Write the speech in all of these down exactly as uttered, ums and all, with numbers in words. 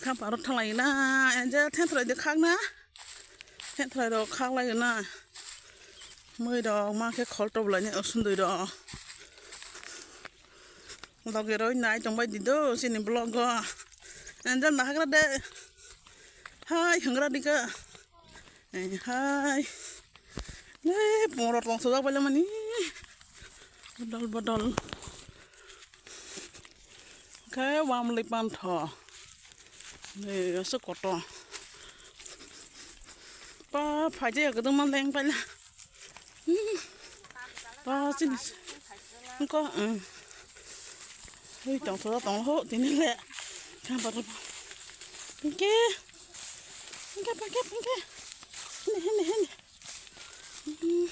Kha parok thanglai na, enje thentwrai de khak na. Thentwrai rok khak lai na. Mui rok ma khe khol tob lai ni o sundui rok. Logi roi nai tong bai di do chini vlog o. Enje ma hagra de. Hai hangra di ka. Ei hai. Ei, poro tong sojak bai lamani. Bodol, bodol. Khe wamlwi pantho. Ei, aswk kotor. Pa, phaijak ya, kwdwma leng paila. Hmm. Pa, chini. Engko, hmm. Hei, tong sojak tong ho, tini le. Kha ba. Pingke. Pingke, pingke, pingke. Hini, hini, hini. Hmm.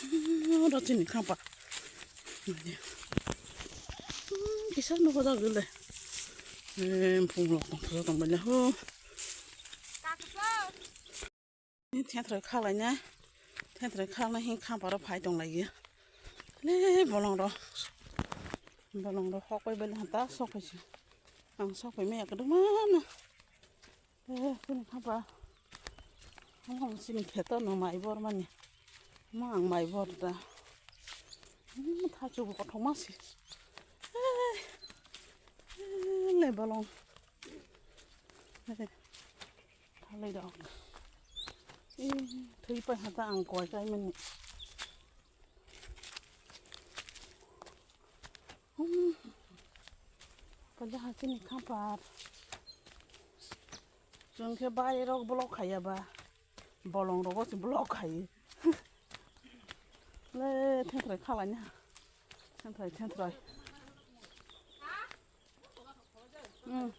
Hmm, oro chini kha ba. Hmm, kisa no hoda gule. Eh, phung rok tong sojak tong bai le ho. Thentwrai khalai na, thentwrai khalai hin kha paro phai tong lai ya. Le bolong ro, bolong ro hok pai bele hanta sok pai si. Ang sok pai me ya kadang mana. Eh, kini kha pa. Ang sini kheto no mai bor mani. Ma ang mai bor ta. Hmm, tha chu bo kothok ma si. Eh, eh, le bolong. Eh. Thalai rok. Ee, thwi pai ha ta ang koi kai mani. Hmm. Kaja ha chini kha par. Chwng khe bai rok block khaiya ba. Bolong rogo se block khai. Le thentwrai khalai na. Thentwrai, thentwrai. Hmm.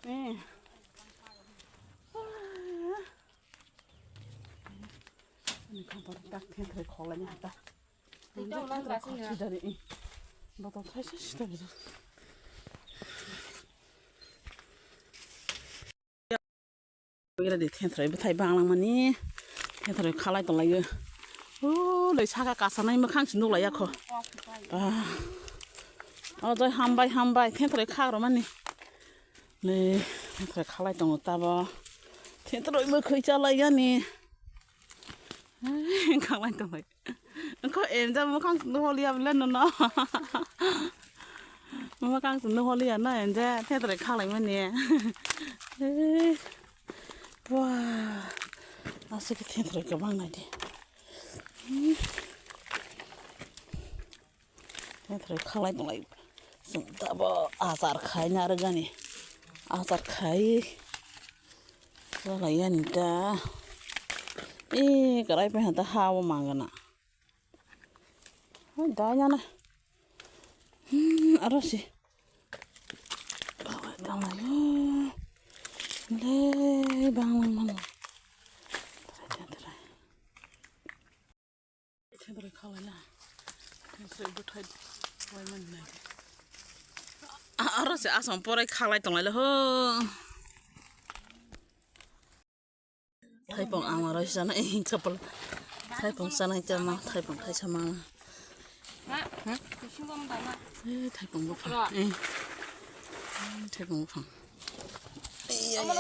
Eh. Ani kha bor tak thentwrai kholai ni hata. Thentwrai kholai si dari. Botol thaisa si dari. Ira di thentwrai bwthai banglang mani. Thentwrai khalai tong lai o. O lei saka kasanai mwkhang si nuk lai ya kho. Ah. O jai hambai, hambai. Thentwrai khak rw mani. Le, thentwrai khalai tongo tabo. Thentwrai bo khoi chalai yani. Khalai tongo. Ko enja mwkhang sunu holiya bile nono. Mwkhang sunu holiya na enja thentwrai khalai mani. Wah. Aswk thentwrai kwbang nai di. Thentwrai khalai tonglai. Chwng tabo achar khai narwgani. Achar khai. Chalai yani ta. Ee, kwrai pai hanta ha o mangana. Hai, dai nana. Hmm, aro si. Kawai tanglaio. Le, bang, bang, bang. Tara, tara, tara. Thentwrai khalai na. Thentwrai bwthai wai man nai. A-, aro se asam porai khalai tonglailo ho. Thaipong ama roi sana, eh, kapal. Thaipong sana chama, thaipong thai sama. Ha? Eh, thaipong buphang. Eh. Eh, thaipong buphang. Iya, iya.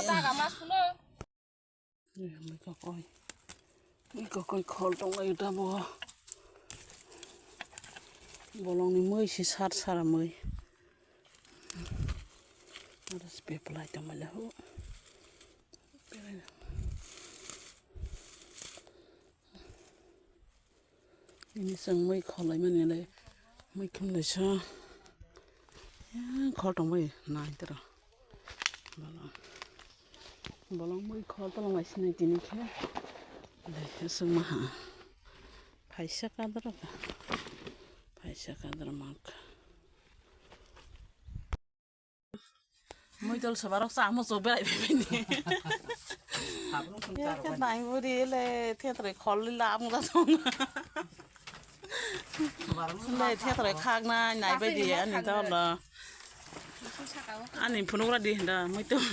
Eh, mai kakoi. Mai kakoi khol tong lai ta bo. Bolong ni mui si sar sar mui. Ada sepi pelai tong lai ho. Ini sang mui kholai mani lai. Mui khum lai sa. Ya, khol tong bai nai tara. Bolong. Bolong mui khol tong lai sinai tini khe. Lai sang ma ha. Phaisa kadra ka. Phaisa kadra mak. Muitol sobarok samo chok berai phaibaini. Habrung sung Ya, charo khe bani. Nai buri le, thentwrai khol li lam ga song. Sobarok sung Le, charo. Thentwrai khak nai, nai bai di, ani dol do. Ani phunuk ra di, da, muitol,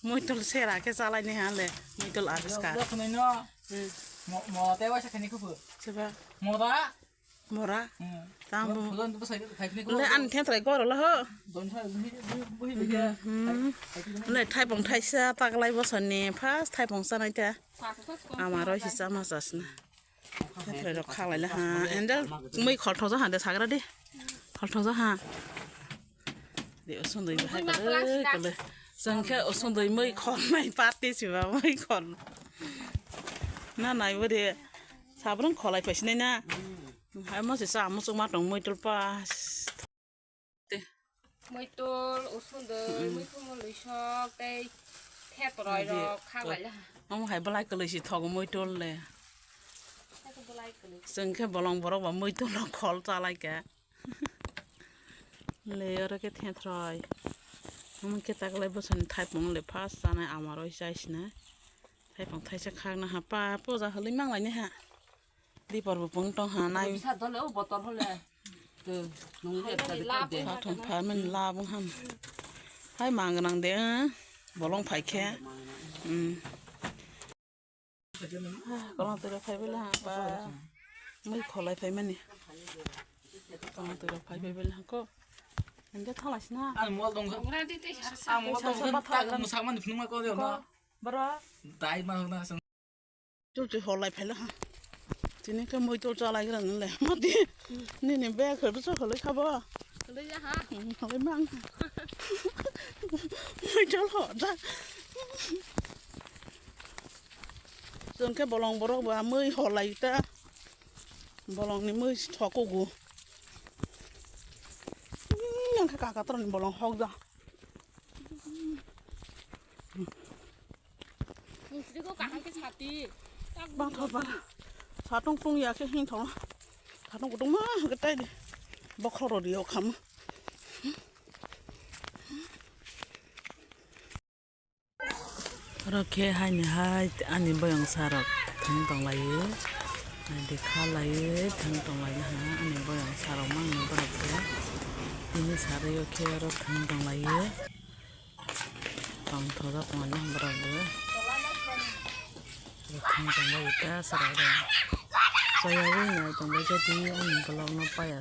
muitol sera khe chalai ni ha le, muitol abiskar. Yo, yo, khunui no. Hmm. Mo, mo, te waisa khani kupu. Seba. Mo da. Mora. Hmm. Tang bo. Bulan tu pasai khai khani kupu. Le, ani thentwrai goro la ho. Hmm. Le thaipong thaisa taklai bosoni first thaipong chanai ta. Amaro hisa ma chasna. Thaiprai rok khalai le ha. Endel mui khol thoja ha de sagra de. Khol thoja ha. De osondoi bahai kole kole. Sengke osondoi mui khol nai party siba mui khol. Na nai bo de. Sabrang kholai paisinai na. Hai mo se sa mo chuma tong mui tul pa. Muitul, usundui, muitul muluisok, tei thetroi rok khaklai le. Omo hai belai kwlwi si thogo muitul le. Chwng khe bolong borok ba muitul rok khol chalai kha. Le oro khe thetroi. Omo khe taklai bosoni thaipung le first chanai amaro chaisinai. Thaipung thaisa khakna ha pa puja hwnwi manglaini ha. Dipor bo pung tong ha nai. Bisa dole o botol hole. Te nung le ta de ka de. Kha thong pha men la bung ham. Hai mang nang de, eh. Bolong phai khe. Hmm. Kolong tira phai bele ha pa. Mui kholai phai mani. Kolong tira phai bele ha ko. Ende thala sina. Ang mol dong. Ang mol dong. Tak musak man phung ma ko de na. Bro. Dai ma na. Chul chul holai phaila ha. Tini khe muitul chalai gra nang le. Mati. Nini bag khe bwsa holai khabo. Holai ya ha. Hmm, holai mang. Muitul ho da. Chwng khe bolong borok ba mui holai ta. Bolong ni mui thokugo. Hmm, yang khe kaka toroni bolong hok da. Nusriko kaham khe sati. Bangthor ba. Satung tung ya khe hing thong. Satung kutung ma khe tai di. Bokhro ro dio kham. Oro khe haini hai ani boyong sarok thang tong laio. Naidi kha laio thang tong lai ha ani boyong sarok mangni borok khe. Tini sarwi o khe oro thang tong laio. Tong thojak tongo borok bo. Thang tong bai ta chwrai rok. Chaya wi nai tong bai khe tini ani vlog no paya.